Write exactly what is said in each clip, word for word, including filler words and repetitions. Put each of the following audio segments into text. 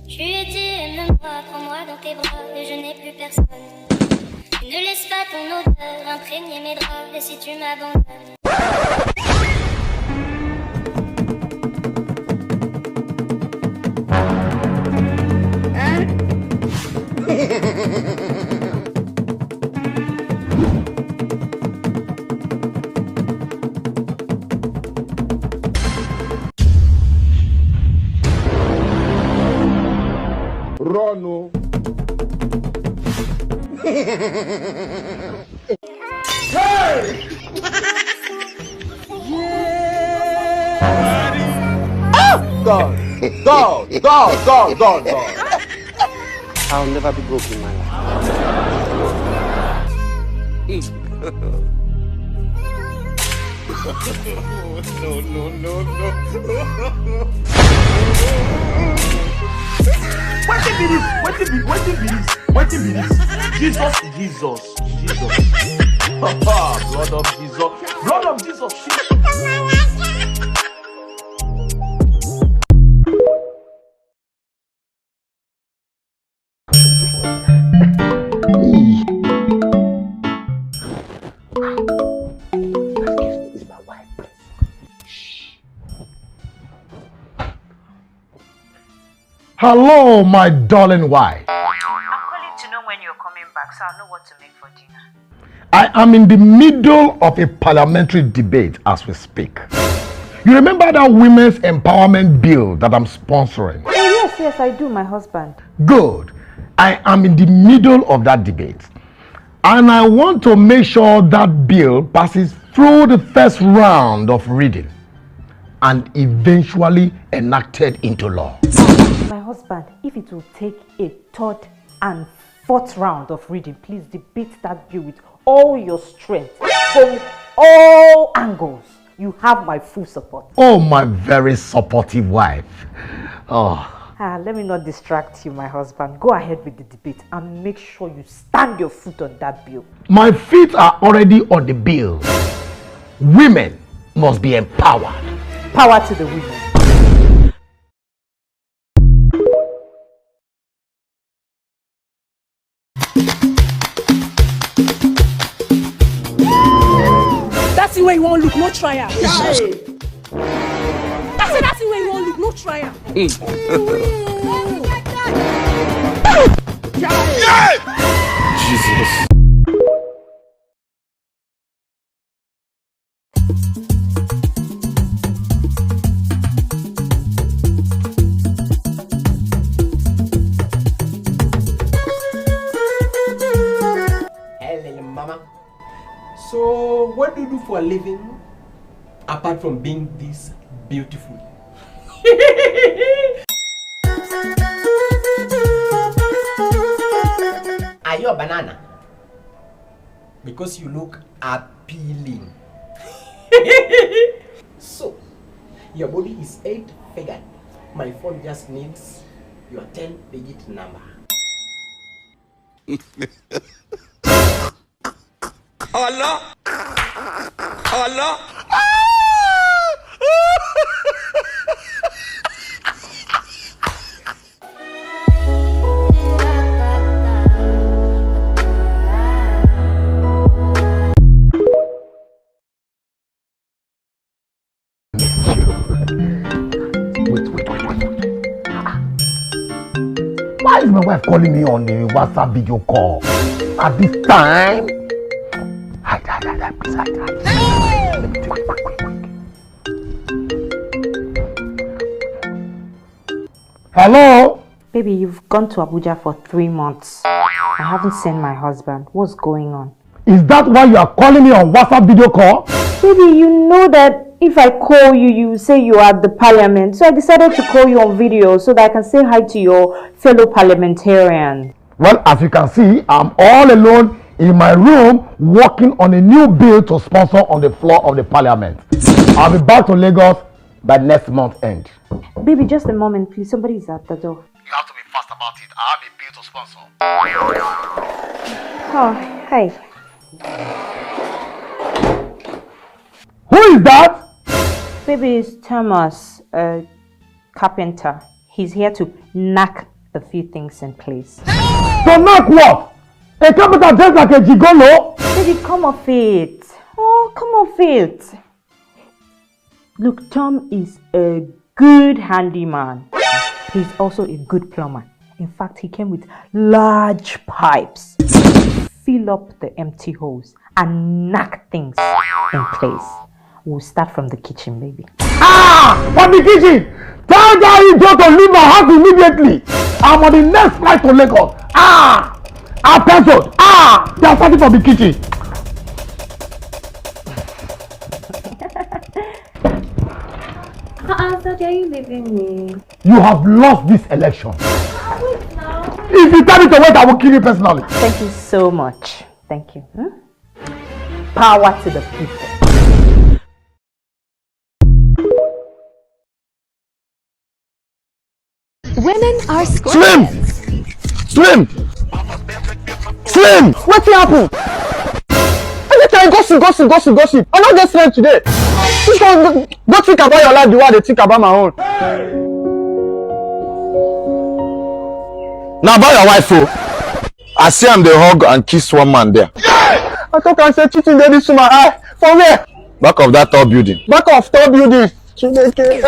Tu es dit, aime-moi, prends-moi dans tes bras et je n'ai plus personne. Ne laisse pas ton odeur imprégner mes draps et si tu m'abandonnes. Run o. Hey! Ah! God, God, God, God, God, God. I'll never be broke in my life. No, no, no, no. Wetin be this? Wetin be, wetin be this? Wetin be this? Jesus, Jesus, Jesus. Blood of Jesus. Blood of Jesus. Hello, my darling wife. I'm calling to know when you're coming back, so I'll know what to make for dinner. I am in the middle of a parliamentary debate as we speak. You remember that women's empowerment bill that I'm sponsoring? Oh, yes, yes, I do, my husband. Good. I am in the middle of that debate. And I want to make sure that bill passes through the first round of reading and eventually enacted into law. My husband, if it will take a third and fourth round of reading, please debate that bill with all your strength from all angles. You have my full support. Oh, my very supportive wife. Oh. Ah, let me not distract you, my husband. Go ahead with the debate and make sure you stand your foot on that bill. My feet are already on the bill. Women must be empowered. Power to the women. That's the way you won't look, no try am. That's it, that's the way you won't look, no try am. Jesus. Hey, little mama. So, what do you do for a living apart from being this beautiful? Are you a banana? Because you look appealing. So, your body is eight figured. My phone just needs your ten digit number. Hello? Hello? Wait, wait, wait, wait, wait. Ah, ah. Why is my wife calling me on the WhatsApp video call at this time? Hide, hide, hide, hide, please hide, hide. Let me take quick, quick, quick. Hello? Baby, you've gone to Abuja for three months. I haven't seen my husband. What's going on? Is that why you are calling me on WhatsApp video call? Baby, you know that if I call you, you say you are at the parliament. So I decided to call you on video so that I can say hi to your fellow parliamentarian. Well, as you can see, I'm all alone in my room working on a new bill to sponsor on the floor of the parliament. I'll be back to Lagos by next month end. Baby, just a moment, please. Somebody is at the door. You have to be fast about it. I have a bill to sponsor. Oh, hi. Who is that? Baby, it's Thomas, a carpenter. He's here to knock a few things in place. To knock what? A carpenter dressed like a gigolo? Baby, come off it. Oh, come off it. Look, Tom is a good handyman. He's also a good plumber. In fact, he came with large pipes. Fill up the empty holes and knock things in place. We'll start from the kitchen, baby. Ah! From the kitchen! Tell that idiot to leave my house immediately! I'm on the next flight to Lagos! Ah! I've cancelled! Ah! They are starting from the kitchen! Uh-uh, Daddy, are you leaving me? You have lost this election. Ah, wait now. If you tell me to wait, I will kill you personally. Thank you so much. Thank you. Hmm? Power to the people. Women are Slim! scorpions. Slim! Slim! Wetin happen? Every time gossip, gossip, gossip, gossip. I no get strength today. This one go, go think about your life the way I dey think about my own. Na about your wife o. I see am dey hug and kiss one man there. I talk am say cheating dey this woman eye. For where? Back of that tall building. Back of tall building. Chineke.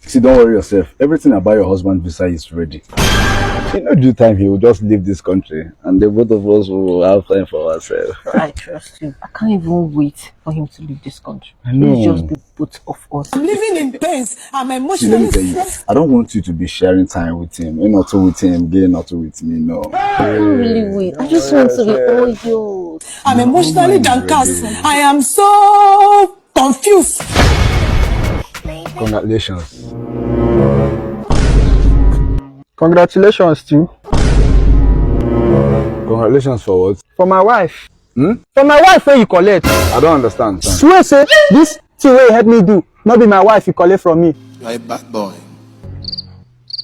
See, don't worry yourself. Everything about your husband visa is ready. In no due time, he will just leave this country, and the both of us will have time for ourselves. I trust you. I can't even wait for him to leave this country. I know. Please just the both of us. I'm living in pains. I'm See, let emotionally me tell you, stressed. I don't want you to be sharing time with him. He not with him, gay not with me, no. I can't really wait. I just want to be all yours. I'm emotionally downcast. I am so confused. Congratulations. Congratulations, too. Congratulations for what? For my wife. Hmm? For my wife wey you collect. I don't understand. Swear say this thing wey you help me do, no be my wife you collect from me. You are a bad boy.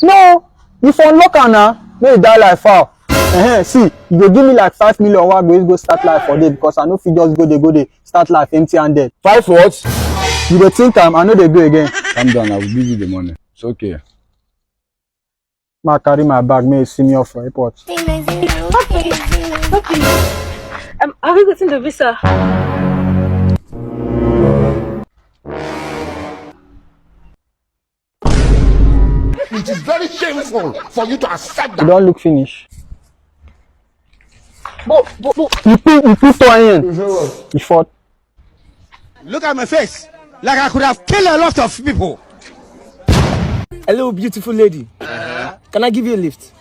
No, you for unlock am na. Make you die like fowl. Uh-huh. See, you go give me like five million wey I go use go start life for there because I no fit just go dey go dey start life empty handed. Five what? You go think am, I no dey go again. Calm down, I will give you the money. It's okay. Ma carry my bag, make you see me off for airport. Um, have you gotten the visa? It is very shameful for you to accept You that. Don't look finish. But, but, but. You put, you put on in. You fought. Look at my face. Like I could have killed a lot of people. Hello, beautiful lady. Can I give you a lift?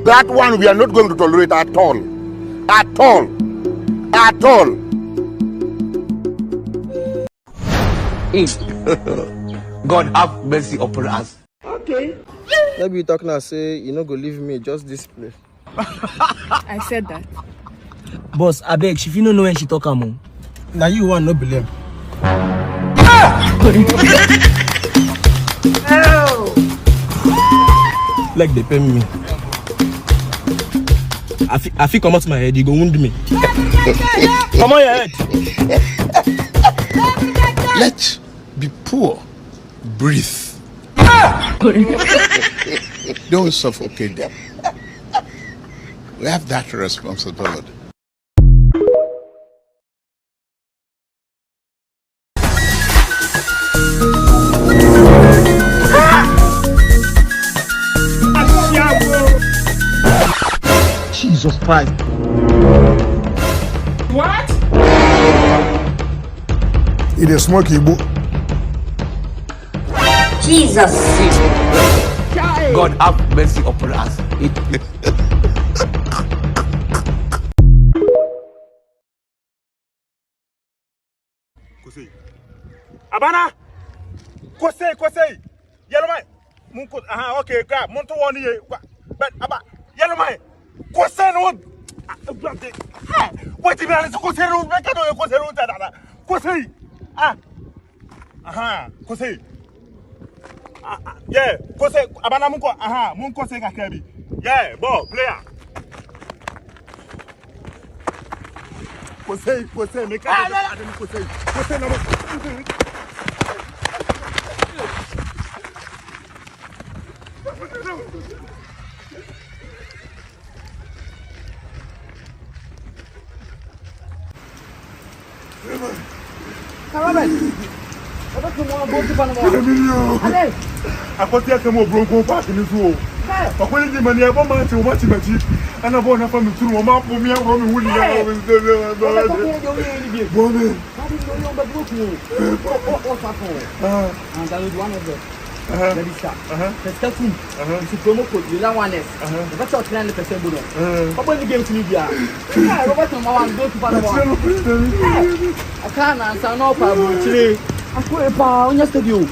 That one we are not going to tolerate at all. At all. At all. God have mercy upon us. Okay. Maybe you talk now say you no go leave me just this place. I said that. Boss, abeg, she fit no know when she talk am o. Na you one no believe. Like dey pain me. I fit, I fit comot my head, e go wound me. Comot your head. Let be poor, breathe. Don't suffocate them. We have that responsibility. Jesus Christ. What? E dey smoke igbo. Jesus. God have mercy upon us. Kosei. Abana! Kosei, Kosei! Yellow man! Mun ko, aha, okay, grab. Mun to wani ye. But, aba, yellow man! Kosei no! Wetin be this? Kosei no! Make I know Kosei no! Kosei! Ah! Aha, Kosei! Ah, ah, yeah, Kosei, Abana mun ko, aha, mun Kosei ka kebi. Yeah, ball, player. Kosei, kosei, make I tell you, kosei, kosei, na. Robert, Robert, come on, go to Panama. Emilio. Ale. Akwati aka mo bronco park ni so. Hey. Akwai ni mani abo ma ti o ma ti ma ti. Ana bo na fa mi turu o ma po mi abo mi wuli na. Hey. Robert, come here, you will be. Bone. How do you know you but go to? What, what, what happened? Ah. And I will do one of them. Uh-huh. Register. Uh-huh. First two. Uh-huh. It's a promo code. You don't want this. Uh-huh. The better than the percent bonus. Uh-huh. What about the game to me, yeah? Yeah, Robert, number one, go to Panama. Hey, I can't answer no problem. Actually, I'm going to Panama studio.